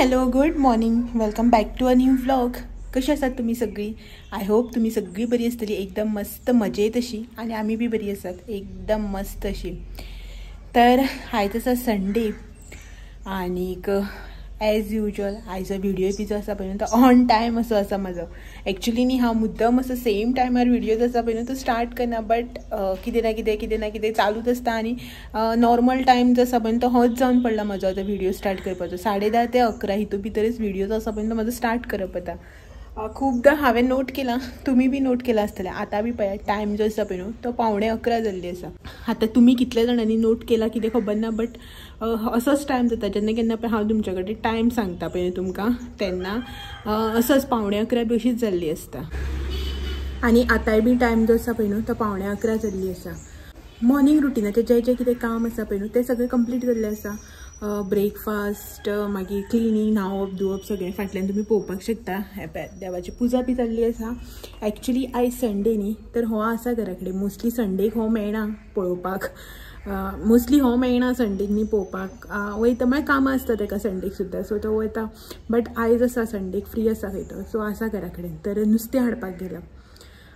Hello good morning, welcome back to a new vlog. कशी आसात तुमी सगळी? I hope तुमी सगळी बरी आसतली, एकदम मस्त मजेत अशी, आनी आमी बी बरी आसात एकदम मस्त अशी. तर आयज आसा संडे आनीक एज युजल आयजो व्हिडिओ बी जो आसा पळय न्हू तो ऑन टायम असो आसा म्हाजो. एक्चुली न्ही हांव मुद्दम असो सेम टायमार व्हिडियोज आसा पळय न्हू तो स्टार्ट करना, बट कितें ना कितें कितें ना कितें चालूच आसता आनी नॉर्मल टायम जो आसा पळय तो होच जावन पडला म्हजो. आतां व्हिडिओ स्टार्ट करपाचो 10:30 ते 11 हितून भितरच व्हिडिओ जो आसा पळय तो म्हाजो स्टार्ट करप जाता. खुबदां हांवें नोट केलां, तुमी बी नोट केलां आसतलें. आतां बी पळयात टायम जो आसा पळय न्हू तो 10:45 जाल्ली आसा. आतां तुमी कितल्या जाणांनी नोट केला कितें खबर ना, बट असोच टायम जाता जेन्ना केन्ना पळय हांव तुमच्या कडेन टायम सांगता पळय न्हू तुमकां, तेन्ना असोच 10:45 बी अशीच जाल्ली आसता. आनी आतांय बी टायम जो आसा पळय न्हू तो 10:45 जाल्ली आसा. मॉर्निंग रुटिनाचें जें जें कितें काम आसा पळय न्हू तें सगळें कंप्लीट जाल्लें आसा. ब्रेकफास्ट, मागीर क्लिनींग, न्हांवप धुवप सगळें फाटल्यान तुमी पळोवपाक शकता. देवाची पुजा बी जाल्ली आसा. एक्चुली आयज संडे न्ही, तर हो आसा घरा कडेन. मोस्टली संडेक हो मेळना पळोवपाक, मोस्टली हो मेळना संडेक न्ही पळोवपाक. वयता म्हळ्यार कामां आसता ताका संडेक सुद्दां, सो तो वयता. बट आयज आसा संडेक फ्री आसा खंय तो, सो आसा घरा कडेन. तर नुस्तें हाडपाक गेला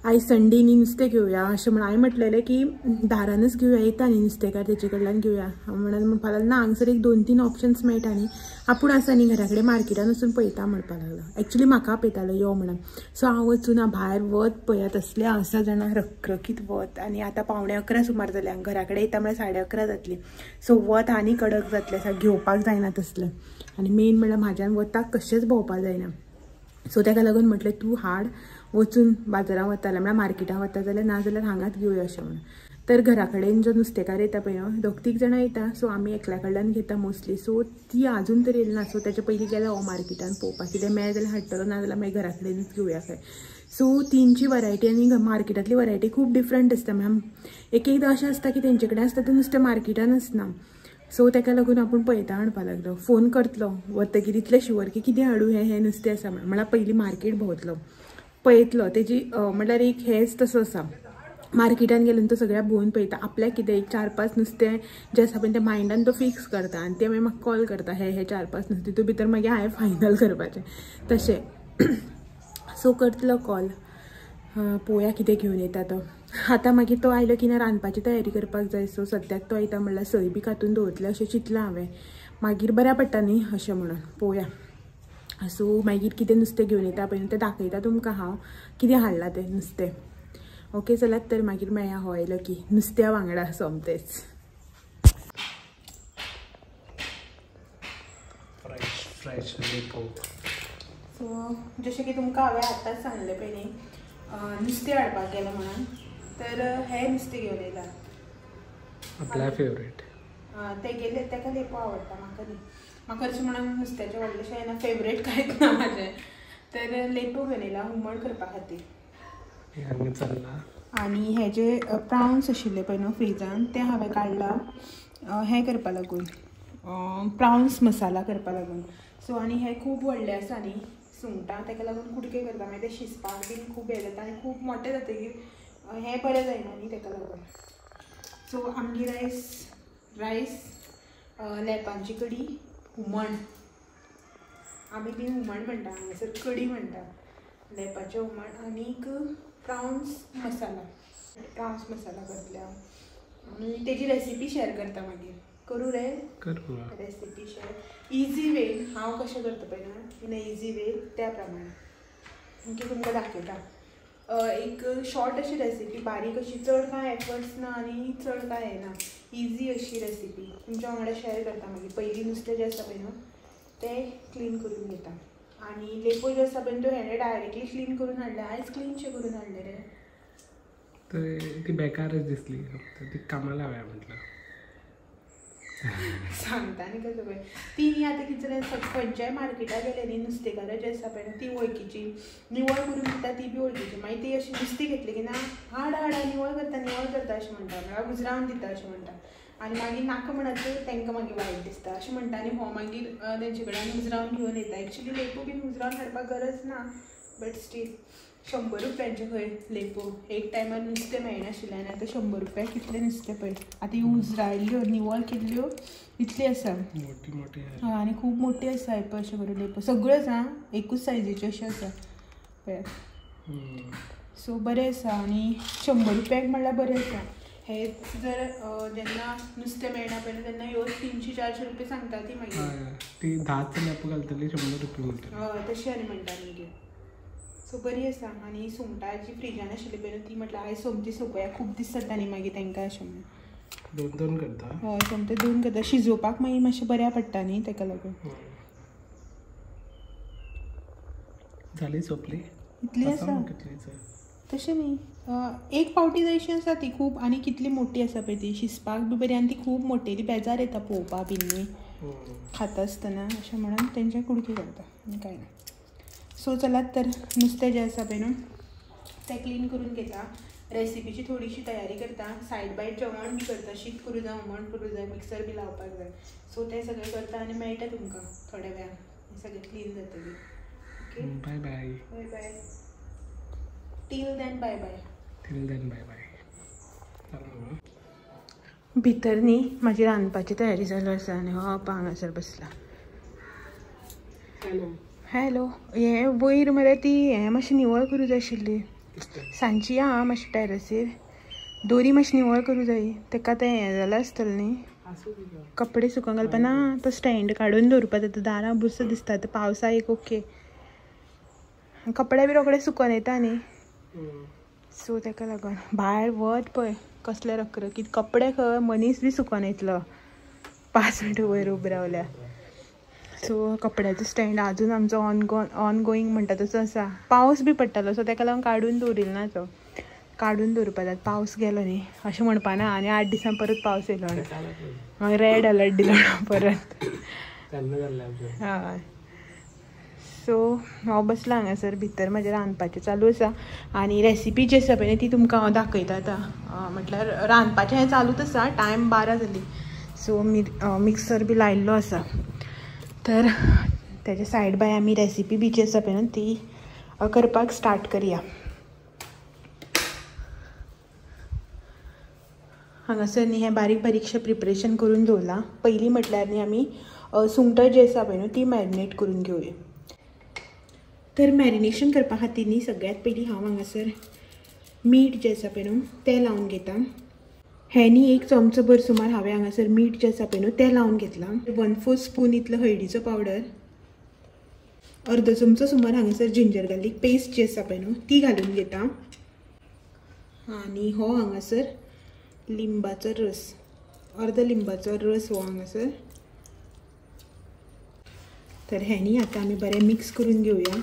आयज संडे न्ही, नुस्तें घेवया अशें म्हण हांवें म्हटलेलें की दारानच घेवया, येता न्ही नुस्तेकार तेचे कडल्यान घेवया म्हणून म्हणपाक लागलो. ना हांगसर एक 2-3 ऑप्शन्स मेळटा न्ही, आपूण आसा न्ही घरा कडेन मार्केटान वचून पळयता म्हणपाक लागलो. एक्चुली म्हाका आपयतालो यो म्हणून, सो हांव वचून भायर वत पळयात असलें आसा जाणा, रखरखीत वत. आनी आतां 10:45 सुमार जाल्या, घरा कडेन येता म्हळ्यार 11:30 जातली. सो वत आनी कडक जातलें, सारकें घेवपाक जायना तसलें. आनी मेन म्हळ्यार म्हाज्यान वताक कशेंच भोंवपाक जायना. सो ताका लागून म्हटलें तूं हाड वचून बाजारान वता जाल्यार, म्हळ्यार मार्केटान वता जाल्यार, ना जाल्यार हांगाच घेवया अशें म्हणून. तर घरा कडेन जो नुस्तेकार येता पळय न्हू, 2-3 जाणां येता, सो आमी एकल्या कडल्यान घेता मोस्टली. सो ती आजून तर येयली ना, सो तेच्या पयलीं गेल्या हो मार्केटान पळोवपाक कितें मेळ्ळें जाल्यार हाडटलो, ना जाल्यार मागीर घरा कडेनच घेवया खंय. सो तेंची वरायटी आनी मार्केटांतली वरायटी खूब डिफरंट आसता. म्हळ्यार एक एकदां अशें आसता की तेंचे कडेन आसता तें नुस्तें मार्केटान आसना. सो ताका लागून आपूण पळयता म्हणपाक लागलो. फोन करतलो वतकीर इतलें शुवर की कितें हाडूं, हें हें नुस्तें आसा म्हणून. म्हळ्यार पयलीं मार्केट भोंवतलो पळयतलो तेजी, म्हळ्यार एक हेंच तसो आसा. मार्केटान गेलो तो सगळ्या भोंवून पळयता, आपल्याक कितें एक 4-5 नुस्तें जें आसा पळय तें मायंडान तो फिक्स करता आनी ते मागीर म्हाका कॉल करता, हे हे 4-5 नुस्तें तितून भितर मागीर हांवें फायनल करपाचें तशें. सो करतलो कॉल, पळोवया कितें घेवन येता तो. आतां मागीर तो आयलो की ना रांदपाची तयारी करपाक जाय. सो सद्याक तो येता म्हणल्यार सय बी कातून दवरतलें अशें चिंतलां हांवें, मागीर बऱ्या पडटा न्ही अशें म्हणून पळोवया. सो मागीर कितें नुस्तें घेवन येता पळय तें दाखयता तुमकां हांव कितें हाडलां तें नुस्तें. ओके चलात तर मागीर मेळया हो आयलो की नुस्त्या वांगडा सोमतेच. सो जशें की तुमकां हांवें आतांच सांगलें पळय न्ही नुस्तें हाडपाक गेलें म्हणून, तर हें नुस्तें घेवन येयलां आपल्या फेवरेट. ते गेले ताका लेपो आवडटा, म्हाका न्ही. म्हाका अशें म्हणून नुस्त्याचें व्हडलेशें ना फेवरेट कांयच ना म्हाजें. तर लेपो घेवन येयला हुमण करपा खातीर. आनी हे जे प्रावन्स आशिल्ले पळय न्हू फ्रिजान ते हांवें काडला हें करपा लागून, प्रावन्स मसाला करपा लागून. सो आनी हे खूब व्हडले आसा न्ही सुंगटां, ताका लागून कुडके करता, मागीर ते शिजपाक बीन खूब हें जाता आनी खूब मोठे जातकीर हें बरें जायना न्ही ताका लागून. सो आमगेर रायस रायस लेपांची कडी, हुमण, आमी बीन हुमण म्हणटा हांगासर कडी म्हणटा, लेपाचें हुमण आनीक प्रावन्स मसाला. प्रावन्स मसाला करतले हांव आनी तेजी रेसिपी शेअर करता मागीर. करूं रे रेसिपी शेअर इजी वे हांव कशें करता पळय ना इन अ इजी वे त्या प्रमाणे ओके तुमकां दाखयता. एक शॉर्ट अशी रेसिपी, बारीक अशी, चड कांय एफर्ट्स ना आनी चड कांय येना, इजी अशी रेसिपी तुमच्या वांगडा शेअर करता. मागीर पयलीं नुस्तें जें आसा पळय न्हू तें क्लीन करून घेता आनी लेपो जो आसा पळय तो हेणें डायरेक्टली क्लीन करून हाडलें. आयज क्लीनशें करून हाडलें रे, तर ती बेकारच दिसली, ती कामाला हांवें म्हटलं सांगता न्ही कसो पळय ती न्ही. आतां कितें जालें, खंयच्याय मार्केटाक गेले न्ही नुस्तेकारां जे आसा पळय ती वळखीची, निवळ करून दिता ती बी वळखीची. मागीर ती अशी नुस्तें घेतली की ना हाड हाड निवळ करता निवळ करता अशें म्हणटा, म्हळ्यार उजरावन दिता अशें म्हणटा. आनी मागीर नाका म्हणत तांकां मागीर वायट दिसता अशें म्हणटा आनी हो मागीर तेंचे कडेन उजरावन घेवन येता. एक्चुली लेपो बीन उजरावन हाडपाक गरज ना, बट स्टील 100 रुपयांचे खंय लेपो एक टायमार नुस्तें मेळनाशिल्लें आनी आतां 100 रुपया कितलें नुस्तें पळय. आतां उजरायल्ल्यो निवळ केल्ल्यो इतली आसा मोठी मोठी. हय आनी खूब मोठी आसा हे पळय अशें करून लेपो सगळ्योच आं एकूच सायजीच्यो अश्यो आसा पळय. सो बरें आसा आनी 100 रुपयाक म्हणल्यार बरें आसा. हे जर जेन्ना नुस्तें मेळना पळय तेन्ना ह्यो 300-400 रुपया सांगता ती मागीर. ती 10 लेपो घालतली 100 रुपया म्हणटा. हय तशी आनी म्हणटा मागीर. सो बरी आसा. आनी सुंगटां जी फ्रिजान आशिल्ली पळय ती म्हटल्यार आयज सोमती सोंपोया खूब दीस जाता न्ही मागीर तांकां अशें म्हणून. 2-2 करता. हय सोमते 2 करता शिजोवपाक मागीर मातशें बऱ्या पडटा न्ही ताका लागून. जाली सोंपली इतली आसा तशें न्ही एक पावटी जायशी आसा ती खूब. आनी कितली मोटी आसा पळय ती शिजपाक बी बरी आनी ती खूब मोटेली बेजार येता पळोवपाक बीन न्ही खाता आसतना अशें म्हणून तेंचे कुडके करता आनी कांय ना. सो चलात तर नुस्तें जें आसा पळय न्हू तें क्लीन करून घेता. रेसिपीची थोडीशी तयारी करता. सायड बाय जेवण बी करता. शीत करूं जाय हुमण करूं जाय मिक्सर बी लावपाक जाय. सो तें सगळें करता आनी मेळटा तुमकां थोड्या वेळान सगळें क्लीन जातकीर. Okay bye bye. Bye bye till then bye bye. Till then bye bye. भितर न्ही म्हाजी रांदपाची तयारी चालू आसा आनी हो पळय हांगासर बसला. Hello hello. हे वयर मरे ती हें मातशें निवळ करूं जाय आशिल्ली सांजची आं मातशी टॅरसीर दोरी मातशी निवळ करूं जाय ताका तें हें जालां आसतलें न्ही कपडे सुकोवंक घालपा ना तो स्टँड काडून दवरपा जाता दारां बुरसो दिसता ते पावसा एक ओके कपडे बी रोखडे सुकोन येता न्ही. सो ताका लागून भायर वत पळय कसले रखरखीत कपडे खंय मनीस बी सुकोन येतलो 5 मिनटां वयर उबो रावल्यार. सो कपड्याचो स्टँड अजून आमचो ऑन गोईंग म्हणटा तसो आसा. पावस बी पडटालो सो ताका लागून काडून दवरिल्लो ना तो काडून दवरपा जाय. पावस गेलो न्ही अशें म्हणपा ना आनी 8 दिसां परत पावस येयलो मागीर रेड अलर्ट दिलो परत. हय सो हांव बसलां हांगासर भितर म्हाजें रांदपाचें चालू आसा आनी रेसिपी जी आसा पळय ती तुमकां हांव दाखयता आतां. म्हटल्यार रांदपाचें हें चालूच आसा. टायम 12 जाली. सो मिक्सर बी लायिल्लो आसा तर तेजे सायड बाय आमी रेसिपी बी जी आसा पळय न्हू ती करपाक स्टार्ट करया. हांगासर न्ही हें बारीक बारीकशें प्रिपरेशन करून दवरलां. पयलीं म्हटल्यार न्ही आमी सुंगटां जी आसा पळय न्हू ती मॅरिनेट करून घेवया. तर मॅरिनेशन करपा खातीर न्ही सगळ्यांत पयलीं हांव हांगासर मीठ जें आसा पळय न्हू तें लावन घेता. हें न्ही 1 चमचो भर सुमार हांवें हांगासर मीठ जें आसा पळय न्हू तें लावन घेतलां. 1/4 स्पून इतलो हळदीचो पावडर, अर्दो चमचो सुमार हांगासर जिंजर गार्लीक पेस्ट जी आसा पळय न्हू ती घालून घेता. आनी हो हांगासर लिंबाचो रस, अर्दो लिंबाचो रस हो हांगासर. तर हें न्ही आतां आमी बरें मिक्स करून घेवया.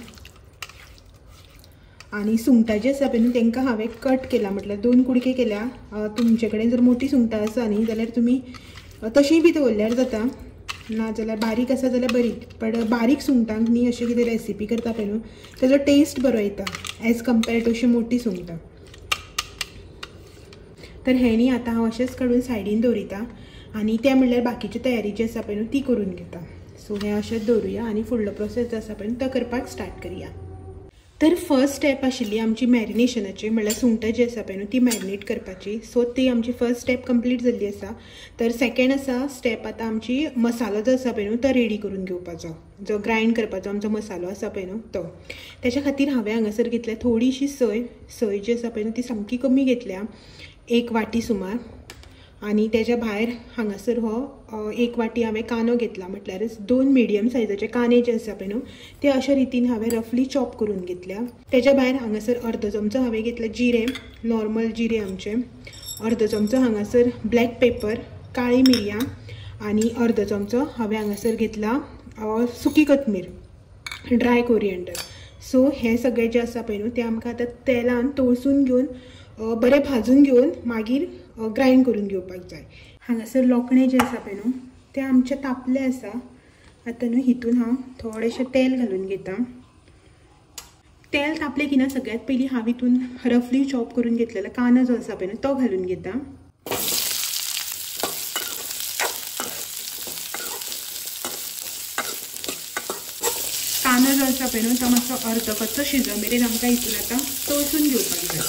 आनी सुंगटां जी आसा पळय न्हू तांकां हांवें कट केला म्हटल्यार 2 कुडके केल्या. तुमचे कडेन जर मोटी सुंगटां आसा न्ही जाल्यार तुमी तशीं बी दवरल्यार जाता, ना जाल्यार बारीक आसा जाल्यार बरी. बट बारीक सुंगटांक न्ही अशें कितें रेसिपी करता पळय न्हू ताजो टेस्ट बरो येता एज कम्पेर्ड टू अशी मोटी सुंगटां. तर हें न्ही आतां हांव अशेंच काडून सायडीन दवरिता आनी तें म्हणल्यार बाकीची तयारी जी आसा पळय न्हू ती करून घेता. सो हें अशेंच दवरुया आनी फुडलो प्रोसेस जो आसा पळय न्हू तो करपाक स्टार्ट करया. तर फर्स्ट स्टेप आशिल्ली आमची मॅरिनेशनाची म्हणल्यार सुंगटां जी आसा पळय न्हू ती मॅरिनेट करपाची. सो ती आमची फर्स्ट स्टेप कंप्लीट जाल्ली आसा. तर सेकेंड आसा स्टेप आतां आमची मसालो जो आसा पळय न्हू तो रेडी करून घेवपाचो, जो ग्रायंड करपाचो आमचो मसालो आसा पळय न्हू तो. तेच्या खातीर हांवें हांगासर घेतल्या थोडीशी सय. सय जी आसा पळय न्हू ती सामकी कमी घेतल्या, 1 वाटी सुमार. आनी तेज्या भायर हांगासर हो 1 वाटी हांवें कांदो घेतला, म्हटल्यारच 2 मिडियम सायजाचे कांदे जे आसा पळय न्हू ते अशा रितीन हांवें रफली चॉप करून घेतल्या. तेज्या भायर हांगासर अर्दो चमचो हांवें घेतला जिरें, नॉर्मल जिरें आमचें, अर्दो चमचो हांगासर ब्लॅक पेपर, काळी मिरयां, आनी अर्दो चमचो हांवें हांगासर घेतला सुकी कोथमीर, ड्राय कोरिएंडर. सो हें सगळें जें आसा पळय न्हू तें आमकां आतां तेलान तळसून घेवन बरें भाजून घेवन मागीर ग्रायंड करून घेवपाक जाय. हांगासर लोकणें जें आसा पळय न्हू तें आमचें तापलें आसा. आतां न्हू हितून हांव थोडेशें तेल घालून घेता. तेल तापलें की ना सगळ्यांत पयलीं हांव हितून रफली चॉप करून घेतलेलो कांदो जो आसा पळय न्हू तो घालून घेता. कांदो जो जो आसा पळय न्हू तो मातसो अर्द कच्चो शिजो मेरेन आमकां हितून आतां तळसून घेवपाक जाय.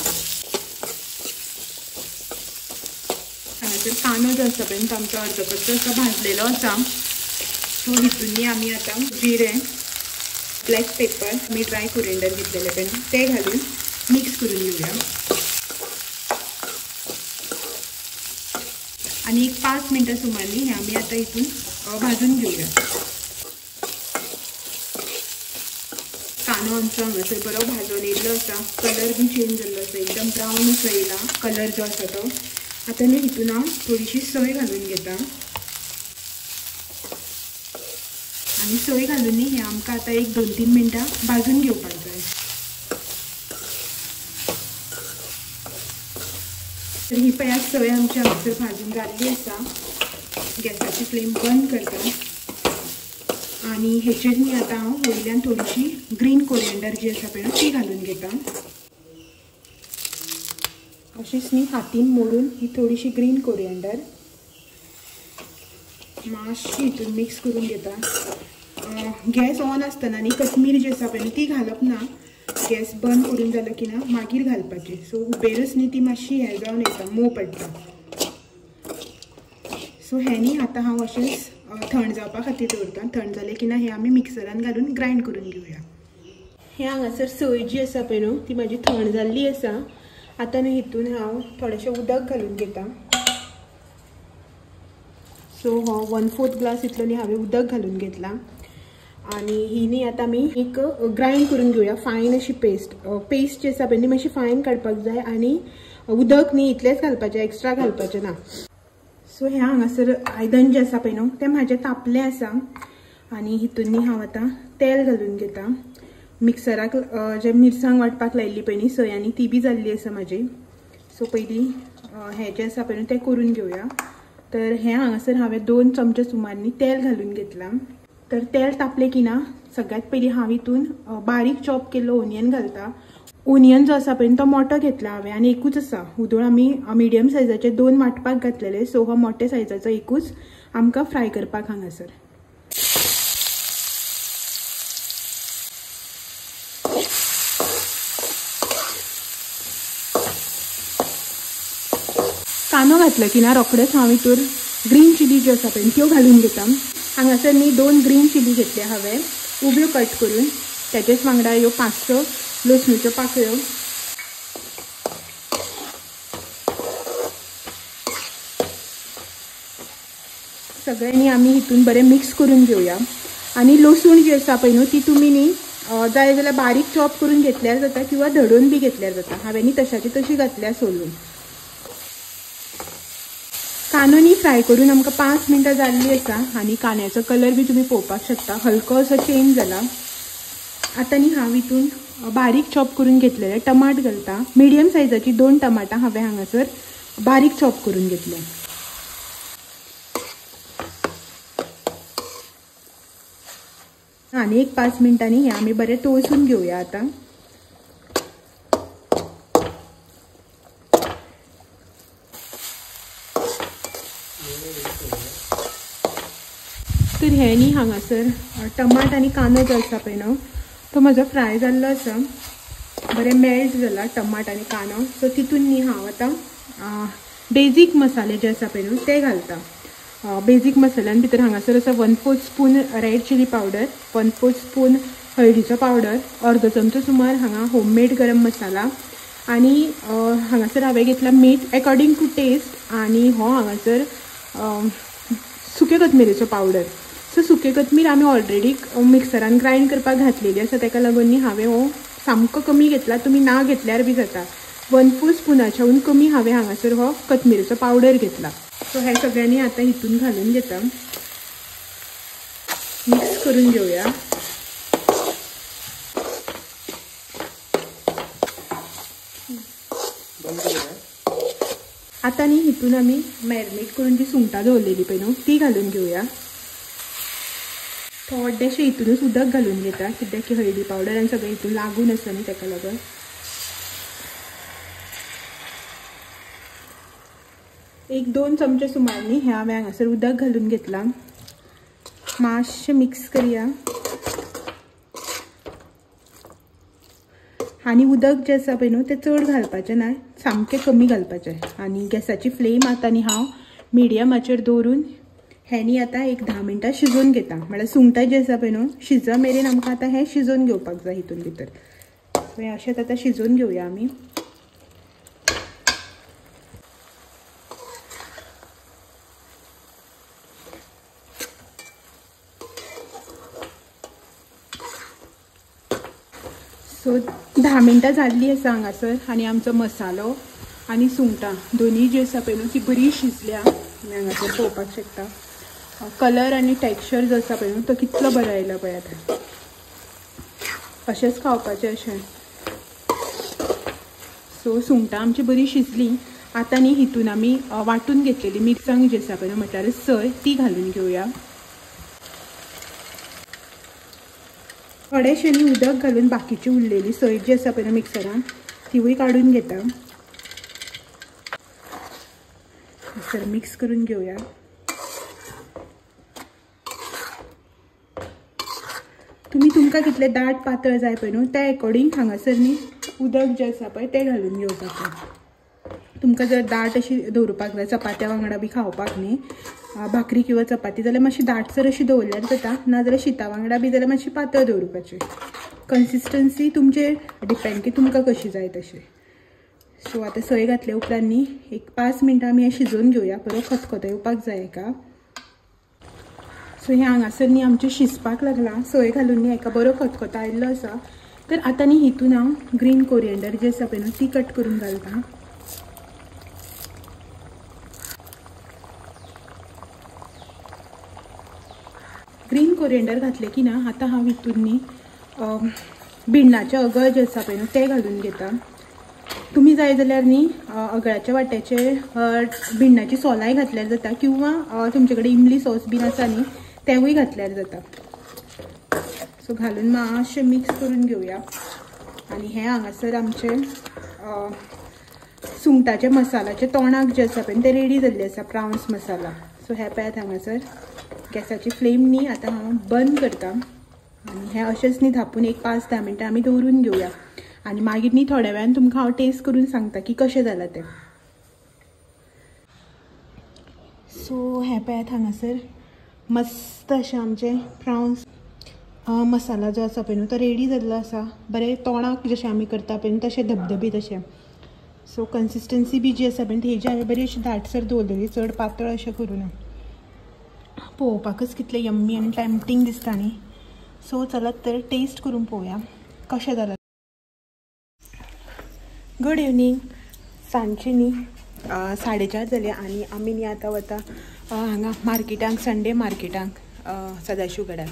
हांगासर कांदो जो आसा पळय तो आमचो अर्द कच्चो असो भाजलेलो आसा. सो हितून आमी आतां जिरें, ब्लॅक पेपर, आमी ड्राय कोरिएंडर घेतलेले पळय न्हू ते घालून मिक्स करून घेवया. आनी एक 5 मिनटां सुमार न्ही हें आमी आतां हितून भाजून घेवया. कांदो आमचो हांगासर बरो भाजून येयल्लो आसा, कलर बी चेंज जाल्लो आसा, एकदम ब्रावन असो येयला कलर जो आसा तो. आतां न्ही हितून हांव थोडीशी सोय घालून घेता आनी सोय घालून न्ही हें आमकां आतां एक 2-3 मिनटां भाजून घेवपाक जाय. तर ही पळयात सोय आमची हांगासर भाजून जाल्ली आसा. गॅसाची फ्लेम बंद करता आनी हेचेर न्ही आतां हांव वयल्यान थोडीशी ग्रीन कोरिएंडर जी आसा पळय ती घालून घेता. अशीच न्ही हातीन मोडून ही थोडीशी ग्रीन कोरिएंडर मातशी हितून मिक्स करून घेता. गॅस ऑन आसतना न्ही कोथमीर जी आसा पळय ती घालप ना, गॅस बंद करून जालो की ना मागीर घालपाची. सो उबेरच न्ही ती मातशी हें जावन येता, मोव पडटा. सो हें न्ही आतां हांव अशेंच थंड जावपा खातीर दवरता. थंड जालें की ना हें आमी मिक्सरान घालून ग्रायंड करून घेवया. हें हांगासर सोय जी आसा पळय न्हू ती म्हाजी थंड जाल्ली आसा. आतां न्ही हितून हांव थोडेशें उदक घालून घेता. सो हो 1/4 ग्लास इतलो न्ही हांवें उदक घालून घेतला आनी ही न्ही आतां आमी एक ग्रायंड करून घेवया फायन अशी पेस्ट. पेस्ट जी आसा पळय न्ही मातशी फायन काडपाक जाय आनी उदक न्ही इतलेंच घालपाचें, एक्स्ट्रा घालपाचें ना. सो हें हांगासर आयदन जें आसा पळय न्हू तें म्हाजें तापलें आसा आनी हितून न्ही हांव आतां तेल घालून घेता. मिक्सराक जे मिरसांग वांटपाक लायिल्ली पळय न्ही सोय आनी ती बी जाल्ली आसा म्हाजी. सो पयलीं हें जें आसा पळय न्हू तें करून घेवया. तर हें हांगासर हांवें 2 चमचे सुमार न्ही तेल घालून घेतलां. तर तेल तापलें की ना सगळ्यांत पयलीं हांव हितून बारीक चॉप केल्लो ओनियन घालता. ओनियन जो आसा पळय तो मोटो घेतला हांवें आनी एकूच आसा. उदोळ आमी मिडियम सायजाचे 2 वांटपाक घातलेले. सो हो मोठे सायजाचो एकूच आमकां फ्राय करपाक हांगासर. कांदो घातलो की ना रोखडेच हांव हितूर ग्रीन चिली ज्यो आसा पळय त्यो घालून घेता. हांगासर न्ही 2 ग्रीन चिली घेतल्या हांवें उब्यो कट करून. तेचेच वांगडा ह्यो 5-6 लसणीच्यो पाकळ्यो. सगळ्यांनी आमी हितून बरें मिक्स करून घेवया. आनी लसूण जी आसा पळय न्हू ती तुमी न्ही जाय जाल्यार बारीक चॉप करून घेतल्यार जाता किंवा धडोवन बी घेतल्यार जाता. हांवें न्ही तशाची तशी घातल्या सोलून. कांदो न्ही फ्राय करून आमकां 5 मिनटां जाल्ली आसा आनी कांद्याचो कलर बी तुमी पळोवपाक शकता, हलको असो चेंज जाला. आतां न्ही हांव हितून बारीक चॉप करून घेतलेले टमाट घालता. मिडियम सायजाची 2 टमाटां हांवें हांगासर बारीक चॉप करून घेतले. आनी एक 5 मिनटांनी हें आमी बरें तळसून घेवया. आतां तर हें न्ही हांगासर टमाट आनी कांदो जो आसा पळय न्हू तो म्हजो फ्राय जाल्लो आसा, बरें मेल्ट जाला टमाट आनी कांदो. सो तितून न्ही हांव आतां बेजीक मसाले जे आसा पळय न्हू ते घालता. बेजीक मसाल्यान भितर हांगासर आसा 1/4 spoon red chilli powder, 1/4 spoon हळदीचो पावडर, अर्दो चमचो सुमार हांगा होममेड गरम मसाला आनी हांगासर हांवें घेतला मीठ एकॉर्डिंग टू टेस्ट आनी हो हांगासर सुके कोथमिरेचो पावडर. सो सुके कोथमीर आमी ऑलरेडी मिक्सरान ग्रायंड करपाक घातलेली आसा, ताका लागून न्ही हांवें हो सामको कमी घेतला, तुमी ना घेतल्यार बी जाता. 1/4 स्पुनाच्याहून कमी हांवें हांगासर हो कोथमिरेचो पावडर घेतला. सो हे सगळ्यांनी आतां हितून घालून घेता, मिक्स करून घेवया. आतां न्ही हितून आमी मॅरिनेट करून जी सुंगटां दवरलेली पळय न्हू ती घालून घेवया. थोडेशें हितूनच उदक घालून घेता, कित्याक की हळदी पावडर आनी सगळें हितून लागून आसा न्ही ताका लागून. एक 2 चमचे सुमार न्ही हें हांवें हांगासर उदक घालून घेतलां. मातशें मिक्स करया. आनी उदक जें आसा पळय न्हू तें चड घालपाचें ना, सामकें कमी घालपाचें. आनी गॅसाची फ्लेम आतां न्ही हांव मिडियमाचेर दवरून हें न्ही आतां एक 10 मिनटां शिजोवन घेता. म्हळ्यार सुंगटां जीं आसा पळय न्हू शिज मेरेन आमकां आतां हें शिजोवन घेवपाक जाय हितून भितर. सो हें अशेंच आतां शिजोवन घेवया आमी. सो 10 मिनटां जाल्लीं आसा हांगासर आनी आमचो मसालो आनी सुंगटां दोनूय जी आसा पळय न्हू ती बरी शिजल्या. तुमी हांगासर पळोवपाक शकता कलर आनी टेक्स्चर जो आसा पळय न्हू तो कितलो बरो आयला पळय. आतां अशेंच खावपाचें अशें. सो सुंगटां आमची बरी शिजली. आतां न्ही हितून आमी वांटून घेतलेली मिरसांग जी आसा पळय न्हू म्हटल्यार सय ती घालून घेवया. थोडेशें न्ही उदक घालून बाकीची उरलेली सय जी आसा पळय मिक्सरान तिवूय काडून घेता. सर मिक्स करून घेवया. तुमी तुमकां कितले दाट पातळ जाय पळय न्हू त्या एकॉर्डिंग हांगासर न्ही उदक जें आसा पळय तें घालून घेवपाचें. तुमकां जर दाट अशी दवरपाक जाय चपात्या वांगडा बी खावपाक न्ही भाकरी किंवा चपाती जाल्यार मातशी दाटसर अशी दवरल्यार जाता, नाजाल्यार शिता वांगडा बी जाल्यार मातशी पातळ दवरपाची. कन्सिस्टन्सी तुमचेर डिपेंड की तुमकां कशी जाय तशें. सो आतां सय घातल्या उपरांत न्ही एक 5 मिनटां आमी हें शिजोवन घेवया. बरो खतखतो येवपाक जाय हेका. सो हें हांगासर न्ही आमचें शिजपाक लागलां. सय घालून न्ही हेका बरो खतखतो आयिल्लो आसा. तर आतां न्ही हितून हांव ग्रीन कोरिएंडर जी आसा पळय न्हू ती कट करून घालता. ग्रीन कोरिएंडर घातलें की ना आतां हांव हितून न्ही भिंडाचें अगळ जें आसा पळय न्हू तें घालून घेता. तुमी जाय जाल्यार न्ही अगळाच्या वाट्याचे भिंडाची सोलांय घातल्यार जाता किंवा तुमचे कडेन इमली सॉस बीन आसा न्ही तेवूय घातल्यार जाता. सो घालून मातशें मिक्स करून घेवया. आनी हें हांगासर आमचें सुंगटाचे मसाल्याचे तोणाक जें आसा पळय तें रेडी जाल्लें आसा, प्रावन्स मसाला. सो हें पळयात हांगासर गॅसाची फ्लेम न्ही आतां हांव बंद करता आनी हें अशेंच न्ही धापून एक 5-10 मिनटां आमी दवरून घेवया. आनी मागीर न्ही थोड्या वेळान तुमकां हांव टेस्ट करून सांगता की कशें जालां तें. सो हें पळयात हांगासर मस्त अशें आमचें प्रावन्स मसाला जो आसा पळय न्हू तो रेडी जाल्लो आसा. बरें तोणाक जशें आमी करता पळय न्हू तशें धबधबीत अशें. सो कन्सिस्टन्सी बी जी आसा पळय तेजी हांवें बरी अशी दाटसर दवरलेली, चड पातळ अशें करूं ना. पळोवपाकच कितलें यम्मी आनी टेम्पटींग दिसता न्ही. सो चलात तर टेस्ट करून पळोवया कशें जालां. Good evening. सांजची न्ही 4:30 जाली आनी आमी न्ही आतां वता हांगा मार्केटांक, संडे मार्केटांक सदाशिव गडार.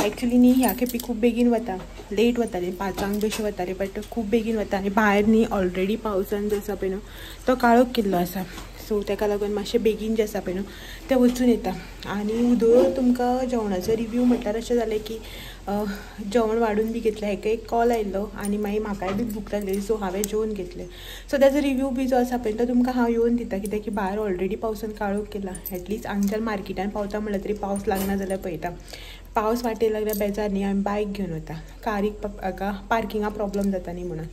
एक्चुली न्ही ह्या खेपी खूब बेगीन वता, लेट वताले 5 बी अशें वताले, बट खूब बेगीन वता. आनी भायर न्ही ऑलरेडी पावसान जो आसा पळय न्हू तो काळोख केल्लो आसा. सो ताका लागून मातशें बेगीन जें आसा पळय न्हू तें वचून येता. आनी उदक तुमकां जेवणाचो रिव्यू म्हटल्यार अशें जालें की जेवण वाडून बी घेतलें. हेका एक कॉल आयिल्लो आनी मागीर म्हाकाय बी भूक लागलेली, सो हांवें जेवन घेतलें. सो ताजो रिव्यू बी जो आसा पळय तो तुमकां हांव येवन दिता, कित्याक की भायर ऑलरेडी पावसान काळोख केला. एटलिस्ट हांगच्यान मार्केटान पावता म्हणल्यार तरी पावस लागना जाल्यार पळयता. पावस वाटेर लागल्यार बेजार न्ही, आमी बायक घेवन वता, कारीक पार्किंगा प्रॉब्लम जाता न्ही म्हणून.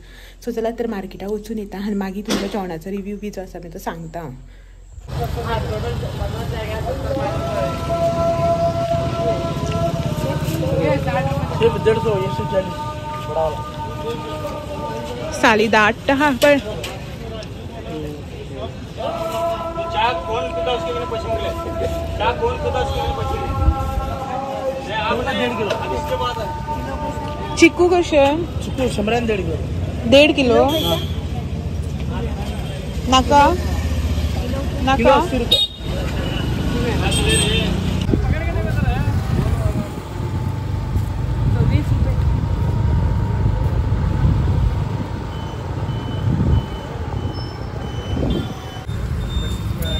सो चला तर मार्केटाक वचून येता आनी मागीर तुमकां जेवणाचो रिव्यू बी जो आसा पळय तो सांगता हांव. साली दाट हा पण चिकू कशे? चिकू 100 1.5 किलो. 1.5 किलो नाका नाका.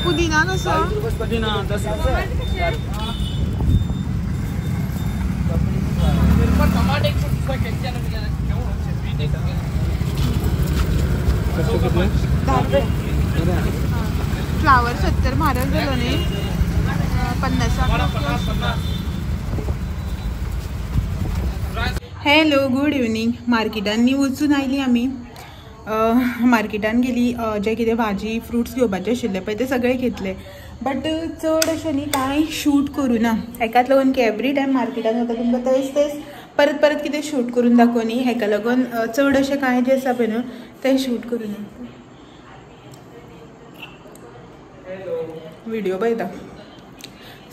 पुदिना कसो? पुदिना 10 रुपये. फ्लावर 70 म्हारग जालो न्ही, 50. Hello good evening. मार्केटान वचून आयली आमी. मार्केटान गेली, जे कितें भाजी फ्रुट्स घेवपाचे आशिल्ले पळय ते सगळे घेतले. बट चड अशें न्ही कांय शूट करूं ना हेकाच लागून की एवरी टायम मार्केटान वता तुमकां तेच तेच परत परत कितें शूट करून दाखोव न्ही, हेका लागून चड अशें कांय जें आसा पळय न्हू तें शूट करूं ना. व्हिडिओ पळयता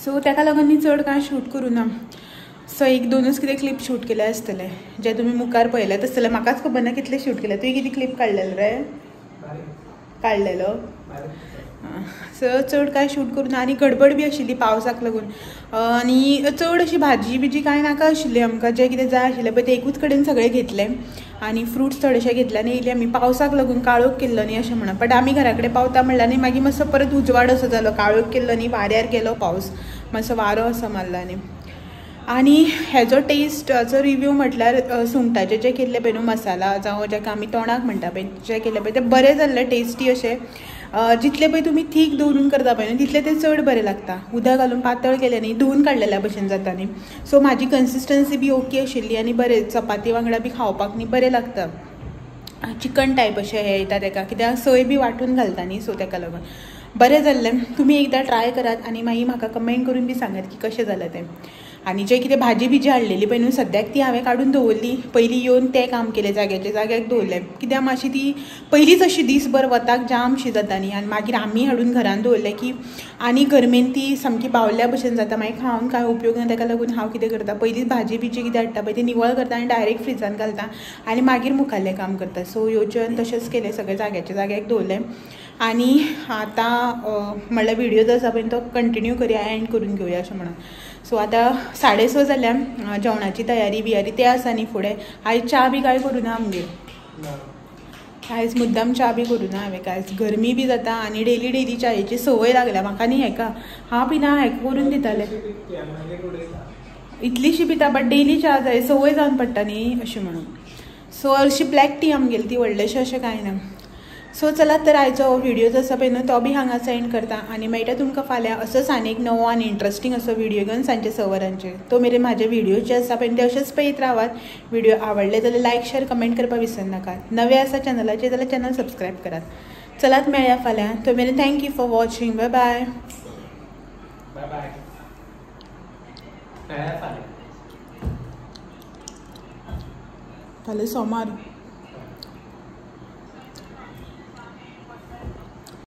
सो तेका लागून न्ही चड कांय शूट करूं ना. सो एक दोनूच कितें क्लिप शूट केले आसतले जे तुमी मुखार पळयल्यात आसतले. म्हाकाच खबर ना कितले शूट केले. तुवें कितें क्लिप काडलेलो रे? काडलेलो. सो चड कांय शूट करूं ना आनी गडबड बी आशिल्ली पावसाक लागून आनी चड अशी भाजी बिजी कांय नाका आशिल्ली आमकां. जें कितें जाय आशिल्लें पळय तें एकूच कडेन सगळें घेतलें आनी फ्रुट्स थोडेशे घेतले आनी येयले आमी. पावसाक लागून काळोख केल्लो न्ही अशें म्हणून, बट आमी घरा कडेन पावता म्हणल्यार न्ही मागीर मातसो परत उजवाड असो जालो, काळोख केल्लो न्ही, वाऱ्यार गेलो पावस, मातसो वारो असो मारलो. आनी आनी हेजो टेस्टाचो रिव्यू म्हटल्यार सुंगटाचे जे केल्ले पळय न्हू मसाला जावं जाका आमी तोणाक म्हणटा पळय जे केले पळय ते बरें जाल्ले टेस्टी अशें. जितले पळय तुमी थीक दवरून करता पळय न्हू तितले ते चड बरें लागता. उदक घालून पातळ केलें न्ही, धुवून काडलेल्या भशेन जाता न्ही. सो म्हाजी कन्सिस्टन्सी बी ओके आशिल्ली आनी बरें चपाती वांगडा बी खावपाक न्ही बरें लागता. चिकन टायप अशें हें येता तेका, कित्याक सोय बी वांटून घालता न्ही, सो तेका लागून बरें जाल्लें. तुमी एकदां ट्राय करात आनी मागीर म्हाका कमेंट करून बी सांगात की कशें जालें तें. आनी जे कितें भाजी बिजी हाडलेली पळय न्हू सद्याक ती हांवें काडून दवरली. पयलीं येवन तें काम केलें, जाग्याच्या जाग्याक दवरलें, कित्याक मातशी ती पयलींच अशी दीसभर वताक जामशी जाता न्ही. आनी मागीर आमी हाडून घरान दवरलें की आनी गरमेन ती सामकी बावल्या भशेन जाता, मागीर खावन कांय उपयोग ना. ताका लागून हांव कितें करता, पयलींच भाजी बिजी कितें हाडटा पळय ती निवळ करता आनी डायरेक्ट फ्रिजान घालता आनी मागीर मुखाल्लें काम करता. सो येवचें तशेंच केलें, सगळें जाग्याच्या जाग्याक दवरलें. आनी आतां म्हणल्यार व्हिडियो जो आसा पळय तो कंटिन्यू करया, एंड करून घेवया अशें म्हणून. सो आतां 6:30 जाल्या, जेवणाची तयारी बियारी तें आसा न्ही फुडें. आयज च्या बी कांय करूं ना आमगेर, आयज मुद्दाम च्या बी करूं ना हांवें. कांयच गरमी बी जाता आनी डेली डेली च्यायेची संवय लागल्या म्हाका न्ही. हेका हांव पिना, हेका करून दितालें इतलीशी पिता, बट डेली च्या जाय, संवय जावन पडटा न्ही अशें म्हणून. सो हरशी ब्लॅक टी आमगेली ती व्हडलेशें अशें कांय ना. सो चला तर आयचो व्हिडिओ जो आसा पळय न्हू तो बी हांगाच एंड करता आनी मेळटा तुमकां फाल्यां असोच आनी एक नवो आनी इंट्रस्टींग असो व्हिडिओ घेवन सांजचे 6 वरांचेर. तो मेरेन म्हाजे व्हिडिओ जे आसा पळय ते अशेच पळयत रावात. व्हिडिओ आवडले जाल्यार लायक शेअर कमेंट करपाक विसरनाकात. नवे आसा चॅनलाचेर जाल्यार चॅनल सबस्क्रायब करात. चलात मेळया फाल्यां, तो मेरेन thank you for watching. Bye bye. Bye. फाल्यां सोमार.